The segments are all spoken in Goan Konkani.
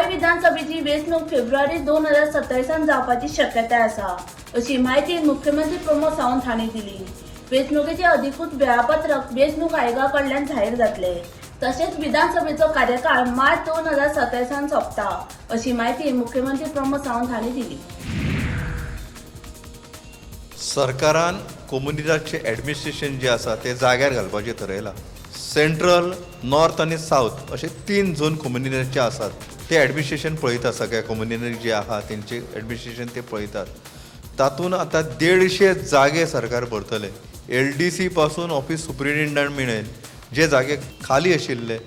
गोंय विधानसभेची वेंचणूक फेब्रुवारी 2027 जावपाची शक्यताय आसा, अशी म्हायती मुख्यमंत्री प्रमोद सावंत हांणी दिली. वेंचणुकेचे अधिकृत वेळापत्रक वेंचणूक आयोगा कडल्यान जाहीर जातले. तशेंच विधानसभेचो कार्यकाळ मार्च 2027 सोंपता, अशी म्हायती मुख्यमंत्री प्रमोद सावंत हांणी दिली. सरकारान कोमुनिदादचें एडमिनिस्ट्रेशन जें आसा तें जाग्यार घालपाचें थरयलां. सेंट्रल, नॉर्थ आनी सावथ अशे तीन झोन कोमुनिदादचे आसात. ते एडमिनिस्ट्रेशन पळयता. सगळ्या कोमुनिदाद जे आहा तेंचे एडमिनिस्ट्रेशन ते पळयतात. तातूंत आतां 150 जागे सरकार भरतले. एलडीसी पासून ऑफिस सुप्रिटेंडंट मेरेन जे जागे खाली आशिल्ले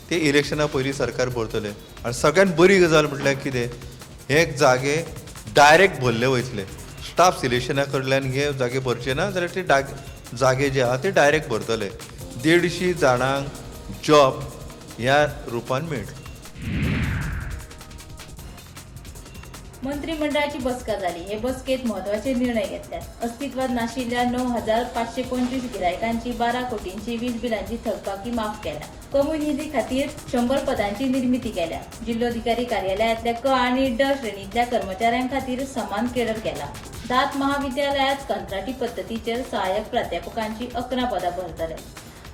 ते इलेक्शना पयलीं सरकार भरतले. आनी सगळ्यात बरी गजाल म्हटल्यार कितें, हे जागे डायरेक्ट भरले वयतले. स्टाफ सिलेक्शना कडल्यान हे जागे भरचे ना जाल्यार ते जागे जे आहा ते डायरेक्ट भरतले. 150 जाणांक जॉब ह्या रुपान मेळटलो. मंत्रिमंडळाची बसका जाली. हे बसकेत म्हत्वाचे निर्णय घेतल्यात. अस्तित्वात नाशिल्ल्या 9525 गिरायकांची 12 कोटींची वीज बिलांची थकबाकी माफ केल्या. कम्युनिटी खातीर 100 पदांची निर्मिती केल्या. जिल्लोधिकारी कार्यालयांतल्या क आनी ड श्रेणींतल्या कर्मचाऱ्यां खातीर समान केडर केला. दांत महाविद्यालयात कंत्राटी पद्दतीचेर सहाय्यक प्राध्यापकांची 11 पदां भरतले.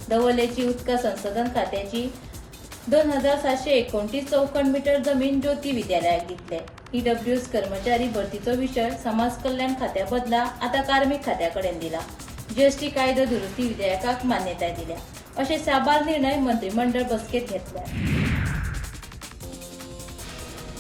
दवर्लेची उदका संसाधन खात्याची 2729 चौखण मीटर जमीन ज्योती विद्यालयाक दितले. ईडब्ल्यूएस कर्मचारी भरतीचो विशय समाज कल्याण खात्या बदला आतां कार्मीक खात्या कडेन दिला. जीएसटी कायदो दुरुस्ती विधेयकाक मान्यताय दिल्या. अशे साबार निर्णय मंत्रिमंडळ बसकेत घेतले.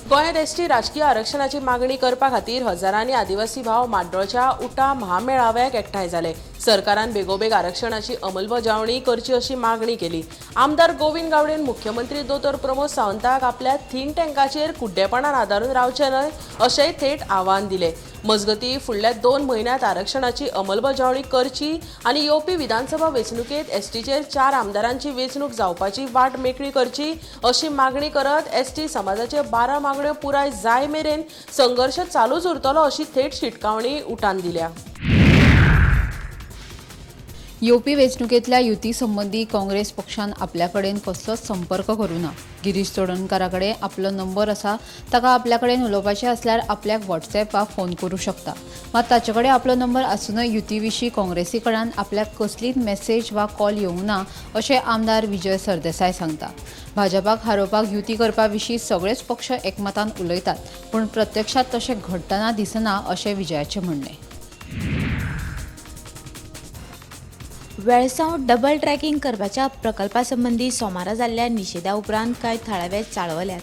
गोंयांत एसटी राजकीय आरक्षणाची मागणी करपा खातीर हजारांनी आदिवासी भाव माड्डोळच्या उटा महामेळाव्याक एकठांय जाले. सरकारान बेगोबेग आरक्षणाची अंमलबजावणी करची अशी मागणी केली. आमदार गोविंद गावडेन मुख्यमंत्री दोतोर प्रमोद सावंताक आपल्या थिंक टँकाचेर कुड्डेपणान आदारून रावचें न्हय अशेंय थेट आव्हान दिलें. मजगतीं, फुडल्या 2 म्हयन्यांत आरक्षणाची अंमलबजावणी करची आनी येवपी विधानसभा वेंचणुकेंत एसटीचेर 4 आमदारांची वेंचणूक जावपाची वाट मेकळी करची अशी मागणी करत एसटी समाजाचे 12 मागण्यो पुराय जाय मेरेन संघर्श चालूच उरतलो अशी थेट शिटकावणी उटान दिल्या. येवपी वेंचणुकेंतल्या युती संबंदी काँग्रेस पक्षान आपल्या कडेन कसलोच संपर्क करूं ना. गिरीश चोडणकारा कडेन आपलो नंबर आसा. ताका आपल्या कडेन उलोवपाचें आसल्यार आपल्याक व्हॉट्सॅप वा फोन करूं शकता. मात ताचे कडेन आपलो नंबर आसूनय युती विशीं काँग्रेसी कडल्यान आपल्याक कसलीच मॅसेज वा कॉल येवंक ना, अशें आमदार विजय सरदेसाय सांगता. भाजपाक हारोवपाक युती करपा विशीं सगळेच पक्ष एकमतान उलयतात, पूण प्रत्यक्षात तशें घडटना दिसना, अशें विजयाचें म्हणणें. वेळसांव डबल ट्रॅकिंग करपाच्या प्रकल्पा संबंदी सोमारा जाल्ल्या निशेधा उपरांत कांय थळावे चाळवल्यात.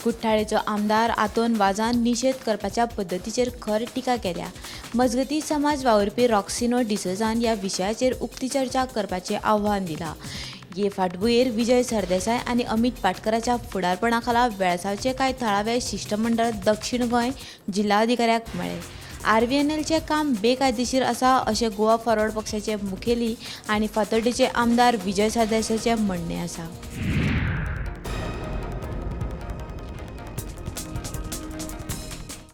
कुठ्ठाळेचो आमदार आंतोन वाजान निशेध करपाच्या पद्दतीचेर खर टिका केल्या. मजगतीं, समाज वावुरपी रॉक्सिनो डिसोझान ह्या विशयाचेर उक्ती चर्चा करपाचें आव्हान दिलां. हे फाटभुंयेर विजय सरदेसाय आनी अमीत पाटकराच्या फुडारपणा खाला वेळसांवचे कांय थळावे शिश्टमंडळ दक्षीण गोंय जिल्हाधिकाऱ्याक मेळ्ळे. आरव्हीएनएलचें काम बेकायदेशीर आसा, अशें गोवा फॉरवर्ड पक्षाचे मुखेली आनी फातोड्डेचे आमदार विजय सरदेसायाचें म्हणणें आसा.